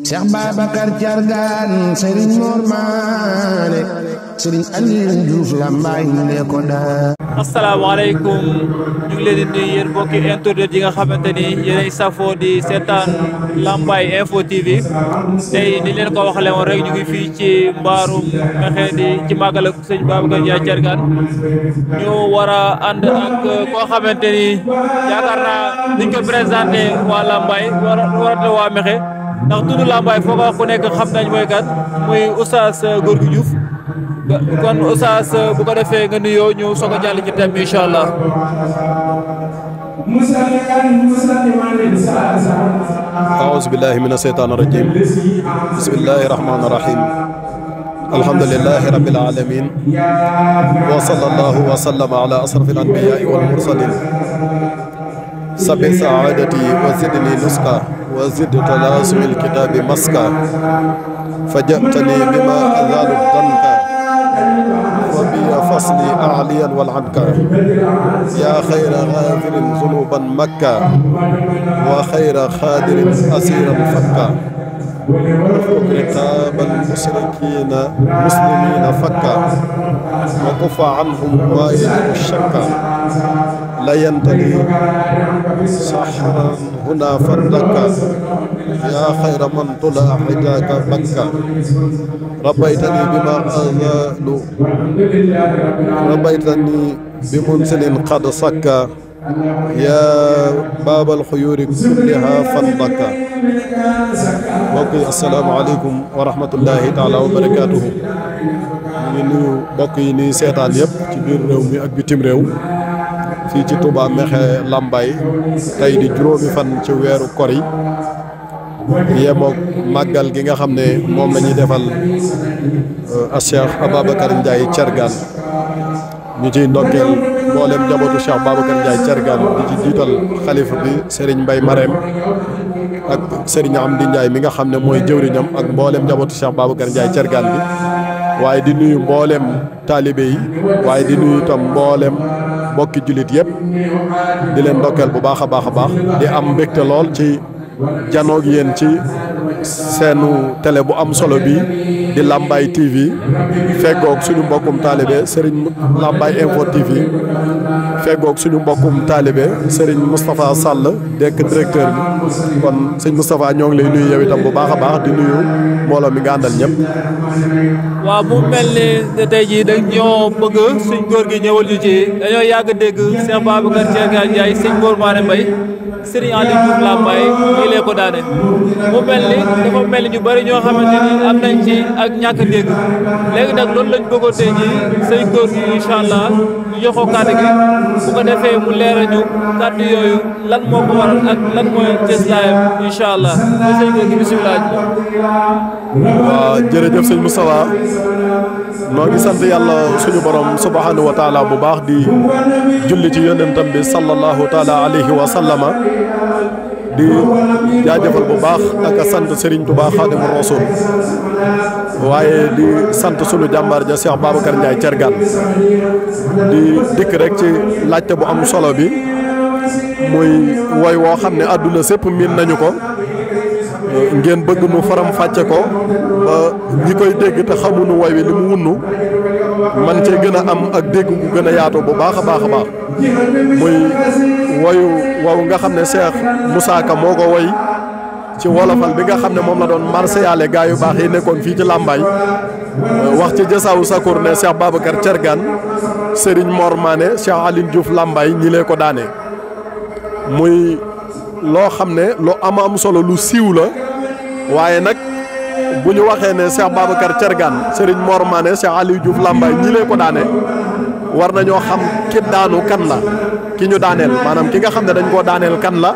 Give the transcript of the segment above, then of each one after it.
Cheikh Babacar Thiargane Serigne Mor Mané Serigne Aliou Diouf Lambaye ne ko daa. asalaamaaleykum ñu ngi leen di nuyu yéen mbokki internet yi nga xamante ni yéenay safoo di seetaan Lambaye Info TV tey ni leen ko waxale woon rek ñu ngi fii ci mbaarum Mexe di ci màggal ak sëñ Babacar Ndiaye Thiargane ñu war a ànd ak koo xamante ni yaakaar naa niñ ko présenté waa Lambaye warata waa Mexe ndax tudd Lambaye foo ko wax ku nekk xam nañ mooy kat muy Oustaz Gorgui Diouf kon Oustaz bu ko defee nga nuyoo ñu soog a jàll ci thème bi incha allah. aouzu billahi mina seytaani rajim bismillahi rahmaani rahim alhamdulillahi rabbil alamin wa sallallahu wa sallama ala asrafil anbiyaai wal mursalin sabi saadati wa zidni nuska wa zid talaasumil kitaabi maska fajatani bima azalu danka فصلي أعليا والعنكا يا خير غافر ذنوبا مكة وخير خادر أسيرا فكا رقاب المشركين مسلمين فكا وكف عنهم ما يجب الشكا لا ينتلي سحرا هنا فردكا يا خير من طلع حجاك بكا ربيتني بما أزال ربيتني بمنزل قد سكا يا باب الخيور كلها فانبكا mbokk yi asalaamaaleykum wa rahmatullahi taala wa barakaatuhu ñu ngi nuyu mbokk yi ni seetaan yëpp ci biir réew mi ak bitim réew fii ci Touba Mexe Lambaye tey di juróomi fan ci weeru kor yi yemook màggal gi nga xam ne moom la ñuy defal Cheikh Babacar Ndiaye Thiargane ñu ciy ndokkeel mboolem njabootu Cheikh Babacar Ndiaye Thiargane di ci jiital xalifa bi Serigne Mbaye Marème ak Serigne Amdi Ndiaye mi nga xam ne mooy jëwriñam ak mboolem njabootu Cheikh Babacar Ndiaye Thiargane bi waaye di nuyu mboolem taalibe yi waaye di nuyu itam mboolem mbokki jullit yëpp di leen ndokkeel bu baax a baax a baax di am mbégte lool ci janoog yéen ci seenu télé bu am solo bi di Lambaye TV feggoog suñu mbokkum taalibe Serigne Lambaye Info TV feggoog suñu mbokkum taalibe Serigne Moustapha Sall dekk directeur bi kon sëñ Moustapha ñoo ngi lay nuyu yow itam bu baax a baax di nuyu mbooloo mi nga àndal ñëpp. waaw mu mel ni tey jii dañ ñoo bëgg suñ góor gi ñëwal ñu ci dañoo yàgg dégg Cheikh Babacar Thiargane Ndiaye sëñ Mor Mané Mbaye Serigne Aliou Diouf Lambaye ñii lee ko daane mu mel ni dafa mel ni ñu bëri ñoo xamante ni am nañ ci ak ñàkk dégg léegi nag loolu lañ bëggoon tey jii sëñ góor gi incha allah ñu joxoo kàddu gi bu ko defee mu leeral ñu kàddu yooyu lan moo ko waral ak lan mooy cëslaayam incha allah te sëñ góor gi bisimilah. waaw jërëjëf sëñ Moustapha noo ngi sant yàlla suñu borom subhanahu wa taala bu baax di julli ci yonentam bi sallallahu taala alayhi wa sallama di jaajëfal bu baax ak sant Serigne Touba Xaadimu Rasuul waaye di sant sunu jàmbaar ja Cheikh Babacar Ndiaye Thiargane di dikk rek ci laajte bu am solo bi muy woy woo xam ne àdduna sépp miin nañu ko ngeen bëgg nu faram fàcce ko ba ñi koy dégg te xamuñu woy wi li mu wunnu man cee gën a am ak dégg gu gën a yaatu bu baax a baax a baax muy woyu wow nga xam ne Cheikh Moussa Ka moo ko woy ci wolofal bi nga xam ne moom la doon marséyale gaa yu baax yi nekkoon fii ci Lambaye wax ci jësaawu sakour ne Cheikh Babacar Thiargane Serigne Mor Mané Cheikh Aliou Diouf Lambaye ñi lee ko daane muy loo xam ne lu am solo lu siiw la waaye nag bu ñu waxee ne Cheikh Babacar Thiargane Serigne Mor Mané Cheikh Aliou Diouf Lambaye ñi lee ko daane war nañoo xam ki daanu kan la ki ñu daaneel maanaam ki nga xam ne dañ koo daaneel kan la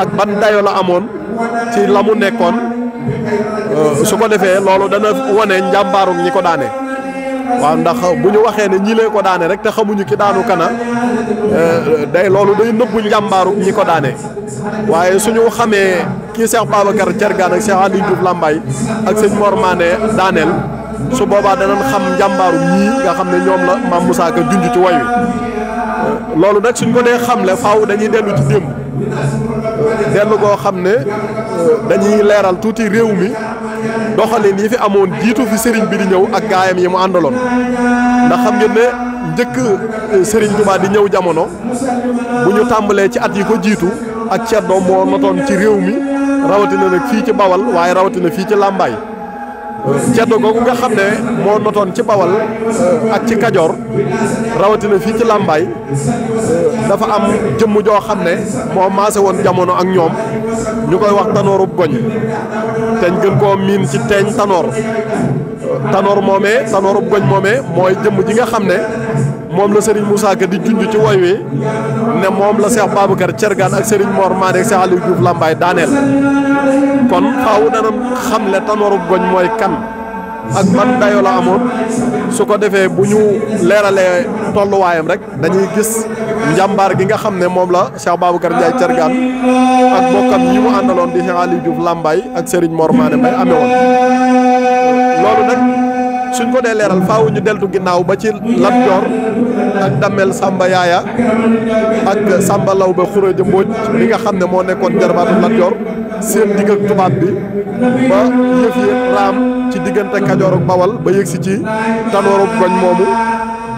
ak ban dayo la amoon ci la mu nekkoon su ko defee loolu dana wane njàmbaaru ñi ko daane waaw ndax bu ñu waxee ne ñi lee ko daane rek te xamuñu ki daanu kana day loolu day nëbbu njàmbaaru ñi ko daane waaye suñu xamee kii Cheikh Babacar Thiargane ak Cheikh Aliou Diouf Lambaye ak sëñ Mor Mané daaneel su boobaa danañ xam njàmbaaru ñii nga xam ne ñoom la Mame Moussa Ka junj ci woy wi loolu nag suñ ko dee xamle faaw dañuy dellu ci démb dellu goo xam ne dañuy leeral tuuti réew mi doxalin yi fi amoon jiitu fi sëriñ bi di ñëw ak gaayam yi mu àndaloon ndax xam ngeen ne njëkk sëriñ Tuubaa di ñëw jamono bu ñu tàmbalee ci at yi ko jiitu ak ceddo moo notoon ci réew mi rawatina nag fii ci Bawal waaye rawatina fii ci Làmbaay ceddo googu nga xam ne moo notoon ci Bawal ak ci Kajoor rawatina fii ci Làmbaay dafa am jëmm joo xam ne moo maase woon jamono ak ñoom ñu koy wax Tanoorub Goñ teñ gën koo miin ci teeñ Tanoor moomee Tanoorub Goñ moomee mooy jëmm ji nga xam ne moom la Serigne Moussa Ka di junj ci woy wi ne moom la Cheikh Babacar Thiergane ak Serigne Mor Mané ak Cheikh Aliou Diouf Lambaye daaneel kon faaw dana xamle Tanoorub Goñ mooy kan ak ban dayo la amoon su ko defee bu ñu leeralee tolluwaayam rek dañuy gis njàmbaar gi nga xam ne moom la Cheikh Babacar Ndiaye Thiergane ak bokkam yi mu àndaloon di Cheikh Aliou Diouf Lambaye ak Serigne Mor Mané Mbaye amee woon loolu nag suñ ko dee leeral faaw ñu deltu ginnaaw ba ci Lat Joor ak Damel Samba Yaaya ak Samba Lawbe Xureja Mbooj bi nga xam ne moo nekkoon jarbaatu Lat Joor seen digg ak tubaab bi ba yëf yi raam ci diggante Kajoor ak Bawal ba yëgsi ci Tanoorub Goñ moomu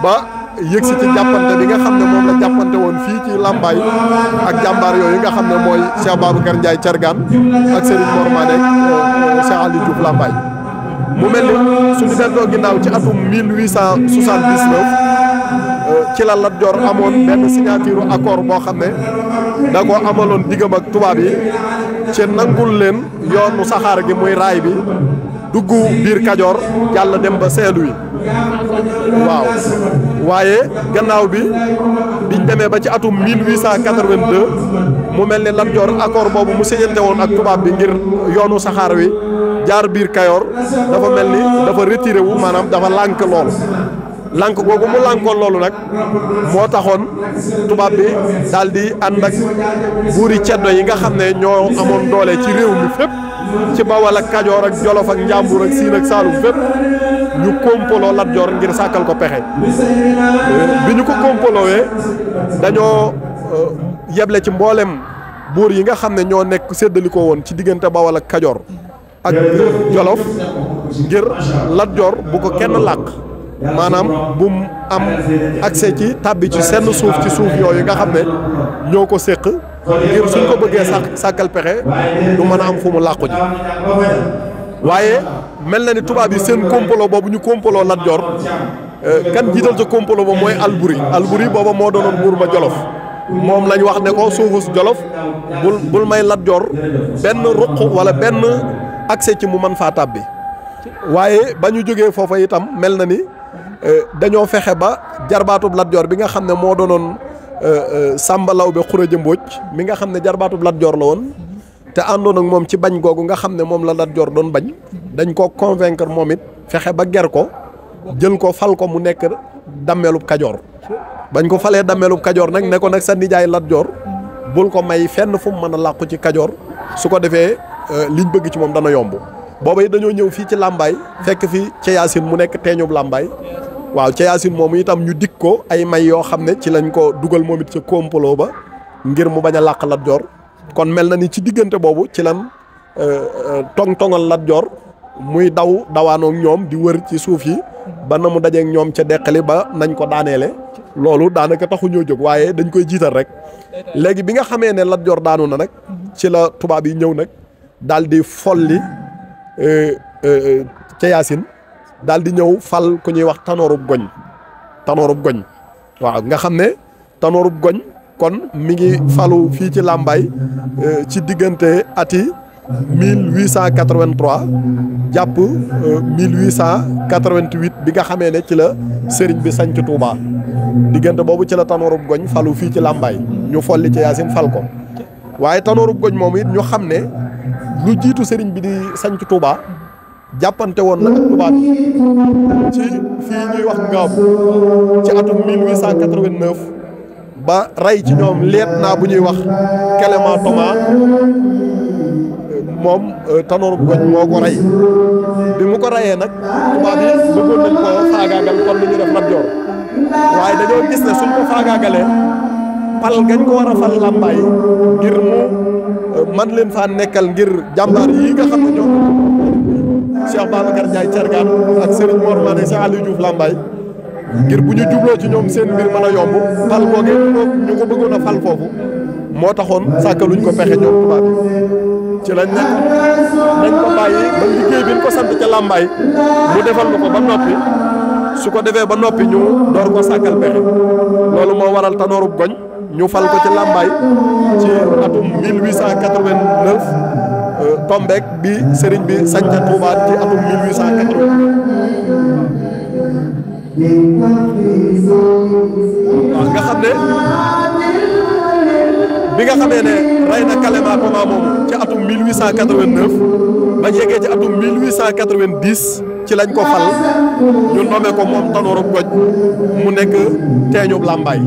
ba yëgsi ci jàppante bi nga xam ne moom la jàppante woon fii ci Lambaay ak jàmbaar yooyu nga xam ne mooy Cheikh Babacar Ndiaye Thiergane ak Serigne Mor Mané ak Cheikh Aliou Diouf Lambaye mu mel ni suñu delloo ginnaaw ci atum 1879 ci la Lat Joor amoon benn signature accord boo xam ne da ko amaloon diggam ak tubaab yi ci nangul leen yoonu saxaar gi muy raay bi dugg biir Kajoor jàll dem ba Saint-Louis waaw waaye gannaaw bi biñ demee ba ci atum 1882 mu mel ni Lat Joor accord boobu mu signante woon ak tubaab bi ngir yoonu saxaar wi jaar biir Kayoor dafa mel ni dafa retiré wu maanaam dafa lànk loolu lànk googu mu lànkoon loolu nag moo taxoon tubaab bi daal di ànd ak buuri ceddo yi nga xam ne ñoo amoon doole ci réew mi fépp ci Bawal ak Kajoor ak Jolof ak Njàmbur ak Siin ak Saalum fépp ñu kompoloo Lat Joor ngir sàkkal ko pexe bi ñu ko kompoloowee dañoo yeble ci mboolem buur yi nga xam ne ñoo nekk séddalikoo woon ci diggante Bawal ak Kajoor ak Jolof ngir Lat Joor bu ko kenn làq maanaam bu mu am accès ci tàbbi ci senn suuf ci suuf yooyu nga xam ne ñoo ko séq ngir suñ ko bëggee sàkkal pexe du mën a am fu mu làqu ji waaye mel na ni tubaab yi seen complot boobu ñu complot Lat Joor kan jiital ca complot ba mooy Alburi booba moo doonoon buur ba Jolof moom lañ wax ne ko suufus Jolof bul may Lat Joor benn ruq wala benn accès ci mu mën faa tàbbi waaye ba ñu jógee foofa itam mel na ni dañoo fexe ba jarbaatub Lat Joor bi nga xam ne moo doonoon Samba Lawbe Xureja Mbooj mi nga xam ne jarbaatub Lat Joor la woon te àndoon ak moom ci bañ googu nga xam ne moom la Lat Joor doon bañ dañ ko convaincre moom it fexe ba ger ko jël ko fal ko mu nekk dammeelub Kajoor bañ ko falee dammeelub Kajoor nag ne ko nag sa nijaay Lat Joor bul ko may fenn fu mu mën a làqu ci Kajoor su ko defee liñ bëgg ci moom dana yomb booba it dañoo ñëw fii ci Lambaay fekk fi Ceyaasin mu nekk teeñub Lambaay waaw Ceyaasin moomu itam ñu dig ko ay may yoo xam ne ci lañ ko dugal moom it ca complot ba ngir mu bañ a làq Lat Joor kon mel na ni ci diggante boobu ci lan tong-tongal Lat Joor muy dawaanook ñoom di wër ci suuf yi ba na mu dajeek ñoom ca deqali ba nañ ko daaneele loolu daanaka taxu ñoo jóg waaye dañ koy jiital rek léegi bi nga xamee ne Lat Joor daanu na nag ci la tubaab yi ñëw nag daal di folli Ceyaasin daal di ñëw fal ku ñuy wax Tanoorub Goñ waaw nga xam ne Tanoorub Goñ kon mi ngi falu fii ci Lambaay ci diggante ati 1883 jàpp 1888 bi nga xamee ne ci la sëriñ bi sañc Touba diggante boobu ci la Tanoorub Goñ falu fii ci Lambaay ñu folli Ceyaasin fal ko waaye Tanoorub Goñ moom it ñu xam ne lu jiitu sëriñ bi di sañc Touba jàppante woon na ak tubaab bi ci fii ñuy wax Ngaabu ci atum 1889 ba rey ci ñoom lieutenant bu ñuy wax Clément Thomas moom Tanoorub Goñ moo ko rey bi mu ko reyee nag tubaab yi bëggoon nañ ko faagaagal kon li ñu def Lat Joor waaye dañoo gis ne suñ ko faagaagalee pal gañ ko war a fal Lambaay ngir mu man leen faa nekkal ngir jàmbaar yi nga xam ne ñoom Cheikh Babacar Ndiaye Thiergane ak Serigne Mor Mané Cheikh Aliou Diouf Lambaye ngir bu ñu jubloo ci ñoom seen mbir mën a yomb fal googe ñu ko bëggoon a fal foofu moo taxoon sàkkaluñ ko pexe ñoom tubaab yi ci lañ nekk nañ ko bàyyi ba liggéey bi ñu ko sant ca Lambaye mu defal ko ba noppi su ko defee ba noppi ñu door ko sàkkal pexe loolu moo waral Tanoorub Goñ ñu fal ko ci Lambaye ci atum 1889 tombeek bi sëriñ bi sañca Touba ci atum 1880 waaw nga xam ne bi nga xamee ne rey na Kalema Toma moomu ci atum 1889 bañ yeggee ci atum 1890 ci lañ ko fal ñu nommé ko moom Tanoorub Goñ mu nekk teeñub Lambaye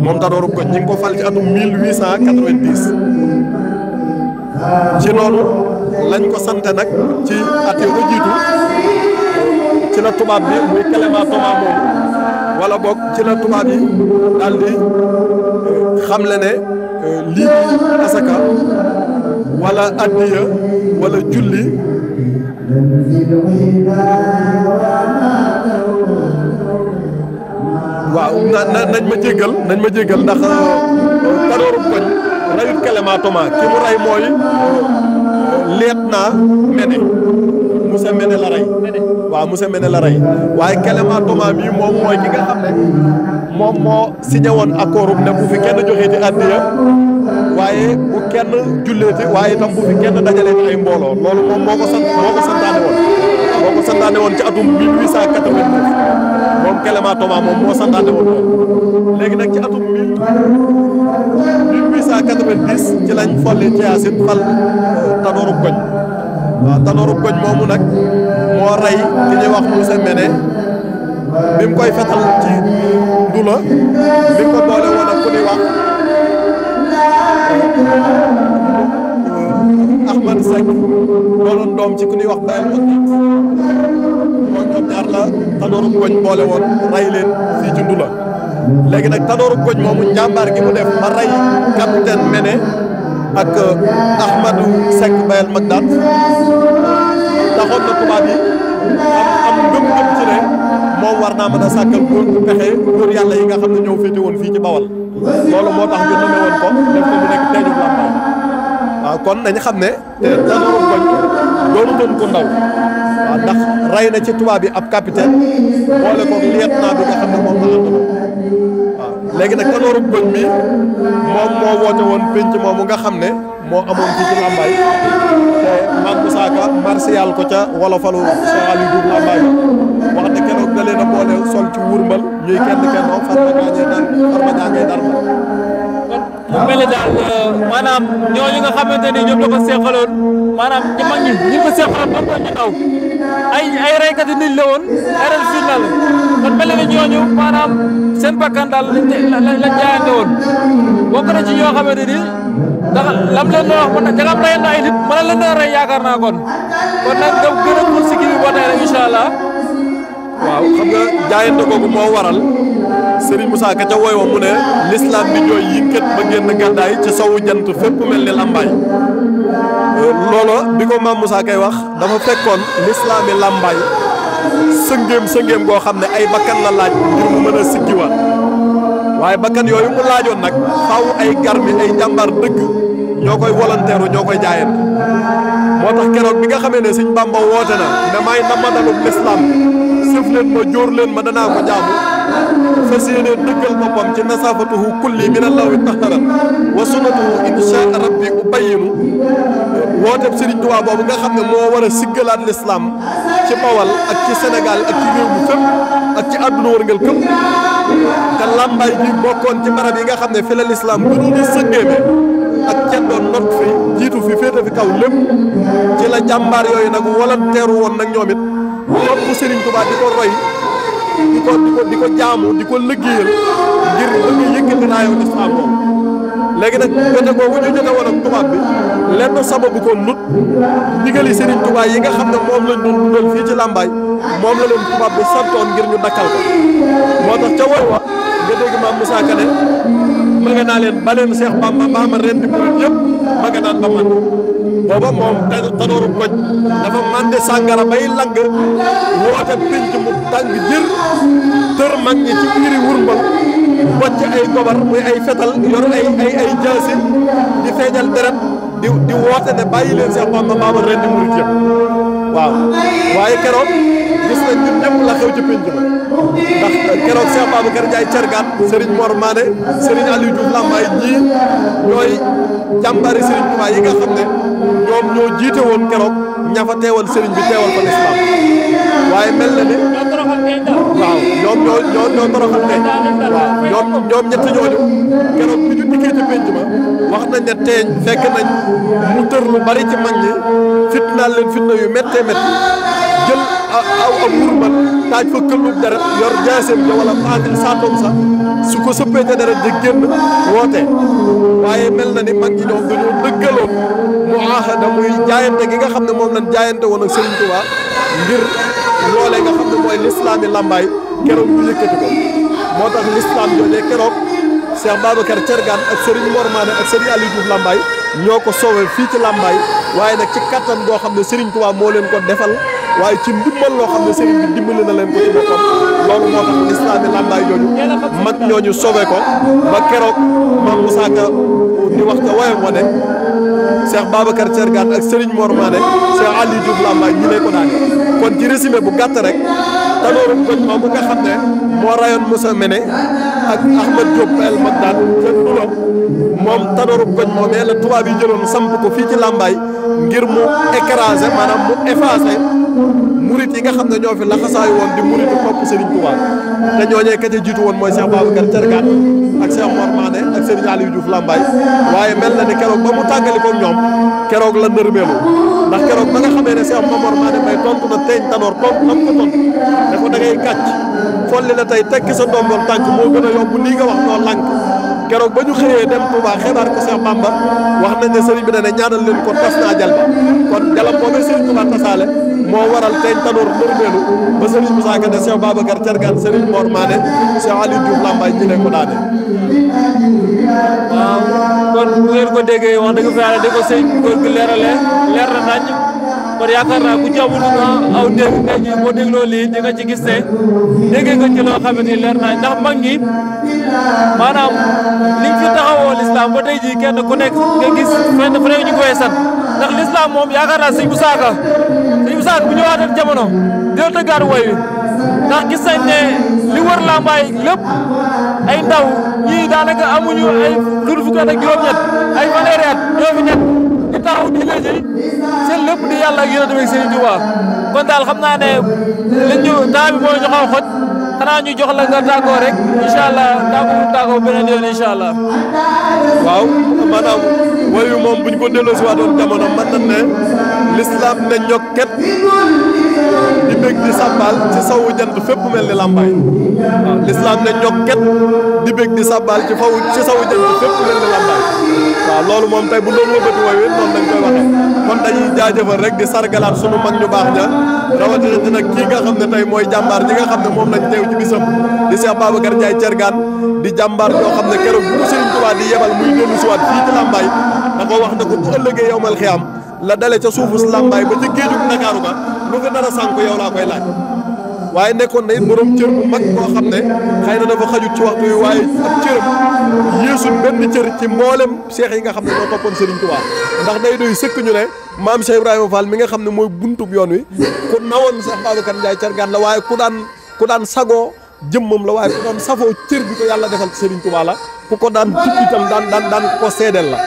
moom Tanoorub Goñ ñi ngi ko fal ci atum 1890 ci noonu lañ ko sante nag ci at yu ko jiitu ci la tubaab bi muy Kalema Toma moomu wala boog ci la tubaab yi daal di xamle ne lii di asaka wala addiya wala julli waaw nañ ma jéggal ndax Tanoorub Goñ rayut Kalema Toma ki mu ray mooy leet naa Mene Moussa Mene la rey waaw Moussa Mene la rey waaye Kalema Toma bii moom mooy ki nga xam ne moom moo signé woon accord ne bu fi kenn joxeeti addiya waaye bu kenn julleeti waaye itam bu fi kenn dajaleeti ay mbooloo loolu moom moo ko santaane woon ci atum 1889 moom Kalema Toma moom moo santaane woon loolu léegi nag ci atum 1890 ci lañ folli ci Yaasin fal Tanoorub Goñ waaw Tanoorub Goñ moomu nag moo rey ki ñuy wax Moussa Mene bi mu koy fetal ci Ndula bi mu ko boole woon ak ku ñuy wax Ahmad Seck doonoon doom ci ku ñuy wax Bayel moom ñoom ñaar la Tanoorub Goñ boole woon rey leen fii ci Ndula léegi nag Tanoorub Goñ moomu njàmbaar gi mu def ba rey capitaine Mene ak Ahmadou Seck Bayel Magdad taxoon na tubaab yi am ngëm-ngëm ci ne moom war naa mën a sàkkal pexe góor yàlla yi nga xam ne ñëw féete woon fii ci Bawal loolu moo tax ñu nommé woon ko def ko mu nekk teeñub Lambaye waaw kon nañ xam ne te Tanoorub Goñ doonu doon ko ndaw waaw ndax rey na ci tubaab yi ab capitaine boole ko lieutenant bi nga xam ne moom la àndal waaw léegi nag Tanoorub Goñ mi moom moo woote woon penc moomu nga xam ne moo amoon fii ci Lambaye te Mame Moussa Ka martial ko ca wolofalu Cheikh Aliou Diouf Lambaye wax ne keroog da leen a boole sol ci wurmbal ñuy kenn farma jàngee dar mu mel ni daal maanaam ñooñu nga xamante ni ñoom la ko seqaloon maanaam ñi mag ñi ko seqaloon ba ñu ndaw ay reykati nit la woon ay ren fii la kon mel ni ñooñu maanaam seen bakkan daal lañ jaayante woon bokk na ci ñoo xamante ni ndax lam leen doon wax man jagam rey na ay nit mën na leen doon rey yaakaar naa kon nag nga gën a pour sikki bi ba tey rek incha allah. waaw xam nga jaayante googu moo waral Serigne Moussa Ka ca woy wa mu ne l'islam bi jooy yinkat ba génn gàddaay ci sowu jant fépp mel ni Lambaye loolo bi ko Mame Moussa Kay wax dafa fekkoon l'islam yi Lambaye sëngéem goo xam ne ay bakkan la laaj ngir mu mën a siggiwaat waaye bakkan yooyu mu laajoon nag xaw ay garmi ay jàmbaar dëgg ñoo koy volontaire ñoo koy jaayante moo tax keroog bi nga xamee ne Sëñ Bamba woote na ne may namadalub l'islam sëf leen ma jóor leen ma danaa ko jaamu fas yéene dëggal boppam ci nasafatuhu kulli min allahi taharan wa sunnatuhu insha rabbi ubayinu wooteeb Serigne Touba boobu nga xam ne moo war a siggalaat l'islam ci Bawal ak ci Sénégal ak ci réew mi fépp ak ci àdduna wërngal këpp te Lambaye bi bokkoon ci barab yi nga xam ne fi la l'islam gënu di sëggeeme ak ceddoon not fi jiitu fi féete fi kaw lépp ci la jàmbaar yooyu nag volontaire woon nag ñoom it topp Serigne Touba di ko roy di ko jaamu di ko liggéeyal ngir bëgg yëkkati raayoo lislaam moom léegi nag jote boobu ñu jote woon ak tubaab bi lenn sababu ko nut ndigali Serigne Touba yi nga xam ne moom lañ doon dundal fii ci Lambaye moom la leen tubaab bi santoon ngir ñu dakkal ko moo tax ca woy wa nga dégg maam Moussa Ka ne ma nga naa leen baleen Seex Bamba Bamba ren di murit yëpp ma nga naan ba man booba moom Tanooru Koj dafa mànde sàngara bay lang woote pinc mu tàng jër tër mag ñi ci biiri wurmbal bocc ay gobar muy ay fetal yor ay jaasi di feeñal deret di woote ne bàyyi leen Seex Bamba Bamba ren di murit yëpp waaw waaye keroog gis nañ ñun ñëpp la xew ci pénc ma ndax keroog Cheikh Babacar Ndiaye Thiergane Serigne Mor Mané Serigne Aliou Diouf Lambaye ñii ñooy jàmbari Serigne Touba yi nga xam ne ñoom ñoo jiite woon keroog ña fa teewal Serigne bi teewal fa l'islam waaye mel na ni waaw ñoom ñoo toroxal tey waaw ñoom ñett ñooñu keroog bi ñu dikkee ci pénc ma wax nañ ne teeñ fekk nañ mu tër lu bari ci mag ñi fitnaal leen fitna yu méttee métti jël aw wurmal taaj fa këllu deret yor jaaseem ja wala saatoom sax su ko sëppee ca deret di génn woote waaye mel na ni mag ñi ñoom dañoo dëggaloon mu ahada muy jaayante gi nga xam ne moom lañ jaayante woon ak Serigne Touba ngir loolee nga xam ne mooy l'islam yi Lambaye keroog ñu yëkkati ko moo tax l'islam joojee keroog Cheikh Babacar Thiergane ak Serigne Mor Mané ak Serigne Aliou Diouf Lambaye ñoo ko soowee fii ci Lambaye waaye nag ci kattan goo xam ne Serigne Touba moo leen ko defal waaye ci ndimbal loo xam ne Serigne bi dimbali na leen ko ci boppam loolu moo tax l'islam yi Lambaye jooju mag ñooñu soowee ko ba keroog Mame Moussa Ka di wax ca woyam wa ne Cheikh Babacar Thiergane ak Serigne Mor Mané Cheikh Aliou Diouf Lambaye ñi lay ko daane kon ci résumé bu gàtt rek Tanooru Koj moom bu nga xam ne moo rayoon Moussa Méné ak Ahmed Diop El Magdad ca Louga moom Tanooru Koj moom la tubaab yi jëloon samp ko fii ci Lambaye ngir mu écraser maanaam mu effacer murit yi nga xam ne ñoo fi laxasaayu woon di muritu topp Serigne Touba te ñooñee ka ca jiitu woon mooy Cheikh Babacar Thiergane ak Cheikh Mor Mané ak Serigne Aliou Diouf Lambaye waaye mel na ni keroog ba mu tàggali ko ñoom keroog la nërmeelu ndax keroog ba nga xamee ne Cheikh Mor Mané may tontu na teeñ Tanoor tontu am ko tontu ne ko da ngay kàcc folli la tey tekki sa ndombol tànk moo gën a yomb lii nga wax noo lànk keroog ba ñu xëyee dem Touba xibaar ko Cheikh Bamba wax nañ ne Serigne bi ne ñaanal leen ko tas naa jal ba kon jalam boobee Serigne Touba tasaale moo waral teeñ Tanoor nërmeelu ba Serigne Moussa Ka ne Cheikh Babacar Thiergane Serigne Mor Mané Cheikh Aliou Diouf Lambaye ñi leen ko daane waaw kon bu ngeen ko déggee wax dëgg fa yàlla di ko sëñ góor gi leeralee leer na nañ kon yaakaar naa ku jàppul aw dégg nga ji boo dégloo lii di nga ci gis ne déggee nga ci loo xam ne leer nañ ndax mag ñi maanaam liñ fi taxawoo l'islam ba tey jii kenn ku nekk nga gis fenn fu nekk ñu koy sant ndax l'islam moom yaakaar naa sëñ Moussa Ka bu ñëwaatoon jamono dina tëggaat woy wi ndax gis nañ ne li wër Lambaye lépp ay ndaw ñii daanaka amuñu ay lu fukki at ak juróom-ñett ay fanweeri at ñoo fi nekk di taxaw di liggéey seen lépp di yàlla ak yonent bi Serigne Touba kon daal xam naa ne liñ ñu temps bi moo ñu xaw xoj xanaa ñu jox la nga tàggoo rek incha allah tàggoo beneen yoon incha allah. waaw maanaam woyu moom buñ ko delloo si waatoon jamono mën nañ ne l'islam ne ñokket di bég di sabbal ci sawu jant fépp mel ni Lambaye waaw l'islam ne ñokket di bég di sabbal ci sawu jant fépp mel ni Lambaye waaw loolu moom tey bu doon wëbati woy wi noonu lañ koy waxee kon dañuy jaajëfal rek di sargalaat sunu mag ñu baax ña rawatina dina kii nga xam ne tey mooy jàmbaar ji nga xam ne moom lañ teew ci bisam di Cheikh Babacar Ndiaye Thiergane di jàmbaar yoo xam ne keroog bu Serigne Touba di yebal muy dellu si waat fii ci Lambaye da ko wax ne ko bu ëllëgee yowmal xiyaam la dale ca suufu Lambaye ba ca géejug Ndakaaru ga lu fi dara sànku yow laa koy laaj waaye nekkoon na it borom cër bu mag boo xam ne xëy na dafa xajut ci waxtu wi waaye ab cëram yéesul benn cër ci mboolem cheikh yi nga xam ne ñoo toppoon Serigne Touba ndax day doy sëkk ñu ne maam Cheikh Ibrahima Fall mi nga xam ne mooy buntub yoon wi ku nawoon Cheikh Babacar Ndiaye Thiergane la waaye ku daan sagoo jëmmam la waaye ku daan safoo cër bi ko yàlla defal ci Serigne Touba la ku ko daan tudd itam daan ko seedeel la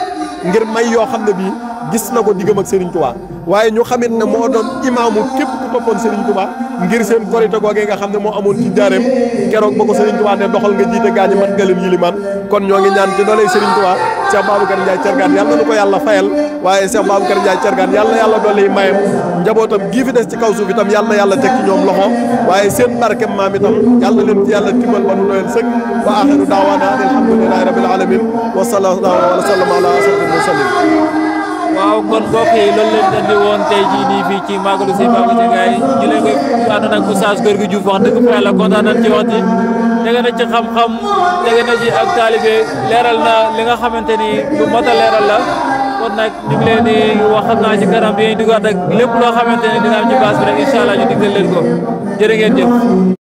ngir may yoo xam ne bii gis na ko diggam ak Serigne Touba waaye ñu xamit ne moo doon imaamu képp ku toppoon Serigne Touba ngir seen korite googee nga xam ne moo amoon ci jaareem keroog ba ko Serigne Touba ne doxal nga jiite gaañi mat nga leen yilimaan kon ñoo ngi ñaan ci dooley Serigne Touba Cheikh Babacar Ndiaye Thiergane yàlla na ko yàlla fayal waaye Cheikh Babacar Ndiaye Thiergane yàlla dooley mayam njabootam gii fi des ci kaw suuf itam yàlla na yàlla teg ci ñoom loxo waaye seen barkem maam itam yàlla leen ci yàlla timbal ba nu doyal sëkk wa axiru daawaana alhamdulillahi rabbil alamin wa sallallahu wa sallam ala ashrafil mursalin waaw kon mbokk yi loolu leen andi woon tey jii nii fii ci Magalu Sëñ Babacar Ndiaye ñu leen koy ànd nag Oustaz Gorgui Diouf wax dëgg fa yàlla kontaan nañ ci wax ji tege na ci xam-xam tege na ci ak taalibe leeral na li nga xamante ni lu mat a leeral la kon nag ñu ngi leen di wax xam naa ci kanam bi ñuy duggaat ak lépp loo xamante ni dina am ci base bi rek incha allah ñu digal leen ko jërë ngeen jëf.